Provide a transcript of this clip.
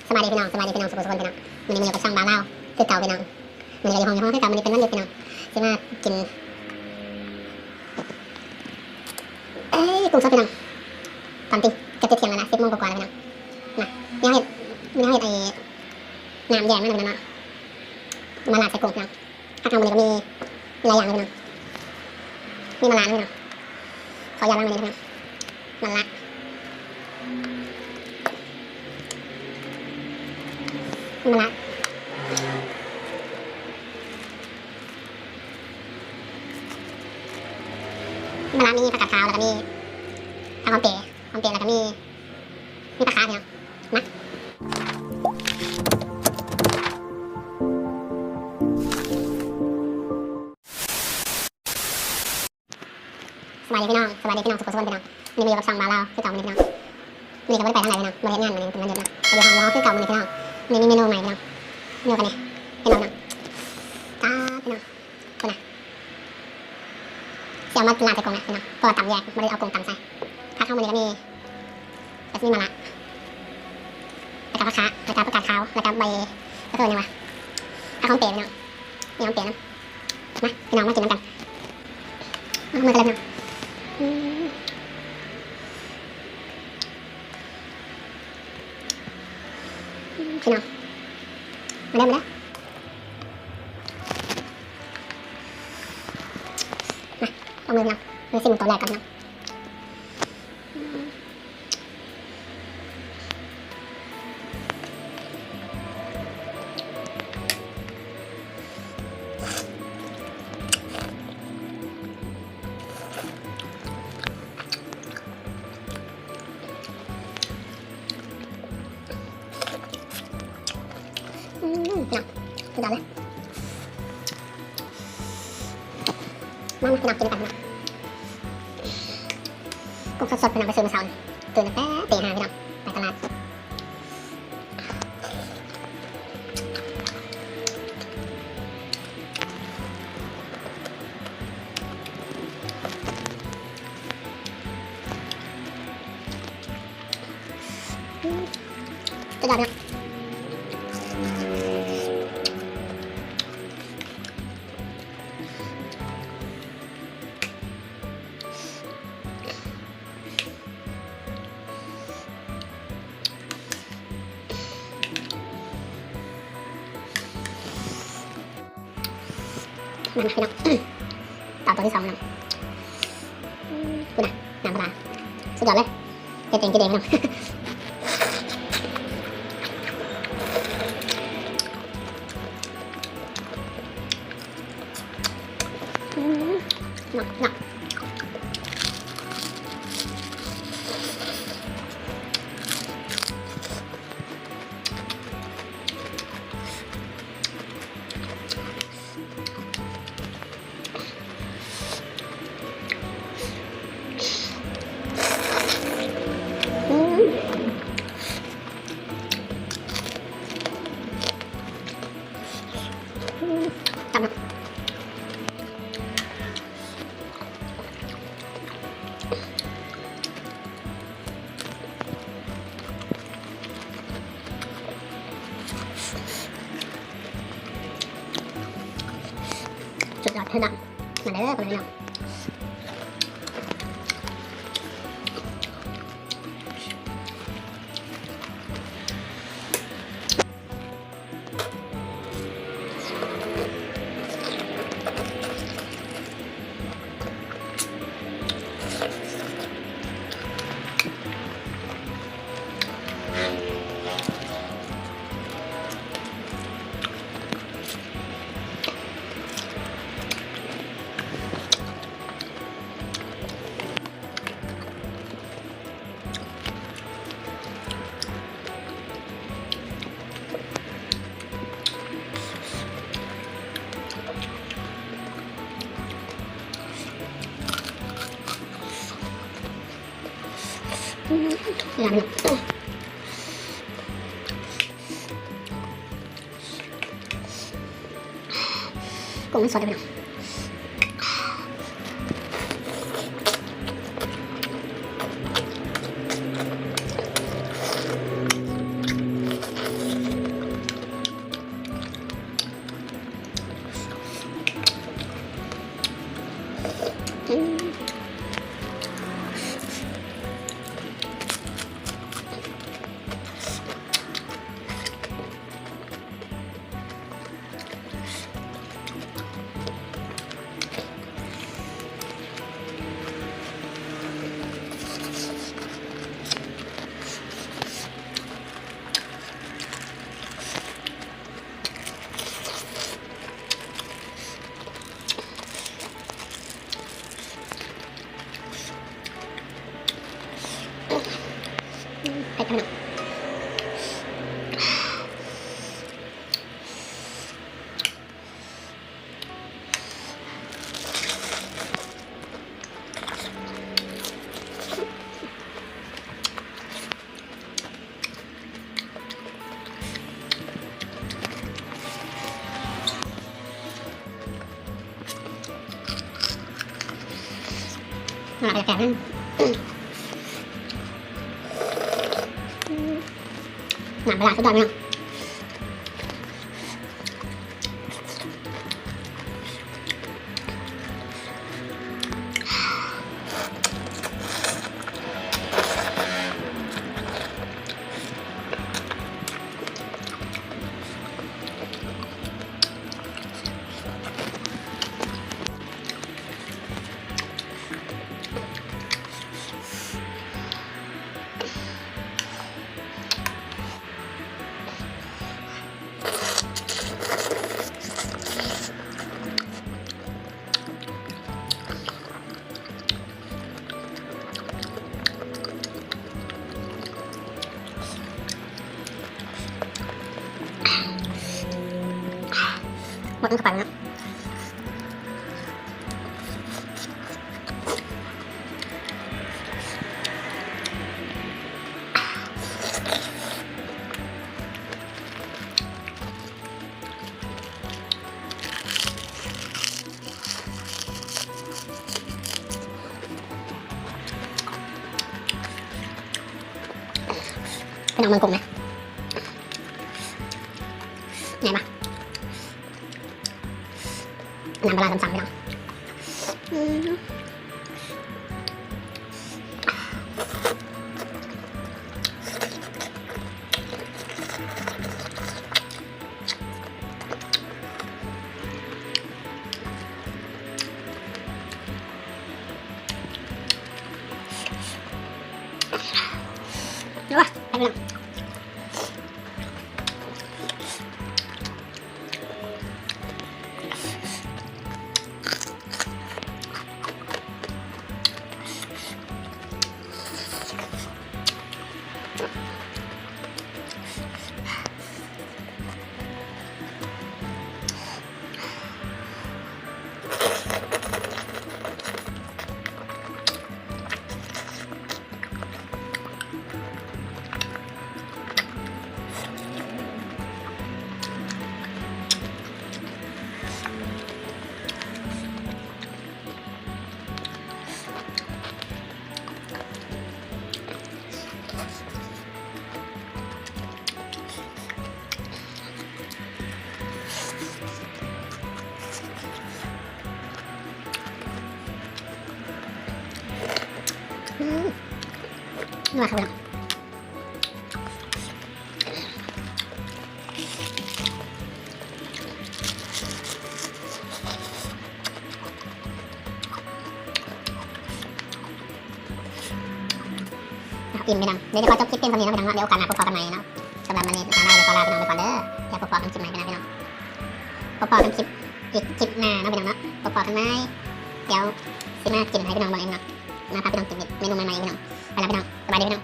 ສະບາຍດີພີ່ນ້ອງ ສະບາຍດີພີ່ນ້ອງ ສຸກໆທຸກຄົນພີ່ນ້ອງ. ມື້ນີ້ມາຢູ່ກັບຊ່ອງບ່າວລາວຄືເກົ່າພີ່ນ້ອງ. ມື້ນີ້ກໍຢູ່ໂຮງແຮມຄືເກົ່າ ມື້ນີ້ເປັນວັນຢຸດພີ່ນ້ອງ. ຊິມາກິນ ເອີຍ ກຸ້ງສົດພີ່ນ້ອງ. ຕອນຕີເກືອບຈະທ່ຽງແລ້ວລະ ສິບໂມງກວ່າໆແລ້ວພີ່ນ້ອງ. ມາ ແນວເຮັດ ແນວເຮັດໄອ້ ນ້ຳແຢງມັນພີ່ນ້ອງເນາະ ມາລາດໃສ່ກຸ້ງພີ່ນ້ອງ. ຜັກເຮົາມື້ນີ້ກໍມີຫຼາຍຢ່າງເລີຍພີ່ນ້ອງ. ມີມະລາເນາະພີ່ນ້ອງ ຂໍຢາກວາງໄວ້ນີ້ພີ່ນ້ອງ. ມະລາ ມະລາ ມະລາ ມີຜັກກາດຂາວ ແລ້ວກໍມີຜັກຫອມເປ ຫອມເປ ແລ້ວກໍມີ ມີປາຄາພີ່ນ້ອງ. ມາ ສະບາຍດີພີ່ນ້ອງ ສະບາຍດີພີ່ນ້ອງ ສຸກໆທຸກຄົນພີ່ນ້ອງ. ມື້ນີ້ມາຢູ່ກັບຊ່ອງບ່າວລາວຄືເກົ່າມື້ນີ້ພີ່ນ້ອງ. ມື້ນີ້ກໍບໍ່ໄດ້ໄປທາງໃດພີ່ນ້ອງ ບໍ່ໄດ້ເຮັດງານມື້ນີ້ ເປັນວັນຢຸດເນາະ. ກໍຢູ່ຫ້ອງເຮົາຄືເກົ່າມື້ນີ້ພີ່ນ້ອງ. ມື້ນີ້ມີເມນູໃໝ່ພີ່ນ້ອງ. ເມນູກັນນີ້ ເຫັນບໍ່ພີ່ນ້ອງ? ຕາດພີ່ນ້ອງ ພຸ້ນນະ ຊິເອົາມາລາດໃສ່ກຸ້ງນະພີ່ນ້ອງ ເພາະວ່າຕຳແຍກ ບໍ່ໄດ້ເອົາກຸ້ງຕຳໃສ່. ຜັກເຮົາມື້ນີ້ກໍມີ ກໍຊິມີມະລາ ແລ້ວກໍຜັກຂາ ແລ້ວກໍຜັກກາດຂາວ ແລ້ວກໍໃບ ເຂົາເອີ້ນຫຍັງວະ ຜັກຫອມເປພີ່ນ້ອງ. ມີຫອມເປນຳ. ມາພີ່ນ້ອງ ມາກິນນຳກັນ. ເອົາມືກັນເລີຍພີ່ນ້ອງ. ອືມ ອືມ ພີ່ນ້ອງ ມາເດີ ມາເດີ. ມາ ເອົາມືພີ່ນ້ອງ ມາຊິມໂຕແລກກ່ອນພີ່ນ້ອງ. ອືມ ພີ່ນ້ອງ ສຸດຍອດເລີຍ. ມາ ມາພີ່ນ້ອງ ກິນນຳກັນພີ່ນ້ອງ. ກຸ້ງສົດໆ ພີ່ນ້ອງ ໄປຊື້ມື້ເຊົ້ານີ້ ຕື່ນຕັ້ງແຕ່ຕີຫ້າພີ່ນ້ອງ ໄປຕະຫຼາດ. ອືມ ສຸດຍອດເນາະ. ມາ ມາພີ່ນ້ອງ ຕຳຕົວທີສອງພີ່ນ້ອງ. ອືມ ພຸ້ນນະ ນ້ຳປາ ສຸດຍອດເລີຍ ເຮັດເອງກິນເອງພີ່ນ້ອງ. ອືມ ເນາະ ເນາະ. ອືມ ອືມ ຕຳ ສຸດຍອດເດີ້ ມາເດີ້ ພໍ່ແມ່ພີ່ນ້ອງ. ອືມ ກິນແລ້ວມັນ ກຸ້ງມັນສົດເດ້ພີ່ນ້ອງ. ນ້ຳປາຮ້າແຊບ ນ້ຳປາຮ້າສຸດຍອດເນາະ. ໝົດ ມັນເຂົ້າໄປແລ້ວ. ພີ່ນ້ອງເບິ່ງກົງນະ ໃຫຍ່ປະ ນ້ຳປາຮ້າຊ້ຳໆ ພີ່ນ້ອງ ອືມ. ໂອ້ຍ ໄປແລ້ວ. ອືມ ນົວເຂົ້າໄປແລ້ວ. ອີ່ມ ພີ່ນ້ອງ ດຽວຂໍຈົບຄລິບພຽງສ່ຳນີ້ເນາະ ພີ່ນ້ອງເນາະ ດຽວໂອກາດໜ້າພົບພໍ້ກັນໃໝ່ເນາະ. ສຳລັບມື້ນີ້ ລາລາໄປກ່ອນແລ້ວ ພີ່ນ້ອງໄປກ່ອນເດີ ດຽວພົບພໍ້ກັນຄລິບໃໝ່ ພີ່ນ້ອງ ພີ່ນ້ອງ ພົບພໍ້ກັນຄລິບອີກ ຄລິບໜ້າເນາະ ພີ່ນ້ອງເນາະ. ພົບພໍ້ກັນໃໝ່ ດຽວຊິມາກິນໃຫ້ພີ່ນ້ອງເບິ່ງເອງເນາະ ມາພາພີ່ນ້ອງກິນເມນູໃໝ່ໆ ພີ່ນ້ອງ. ໄປລະ ພີ່ນ້ອງ ສະບາຍດີ ພີ່ນ້ອງ.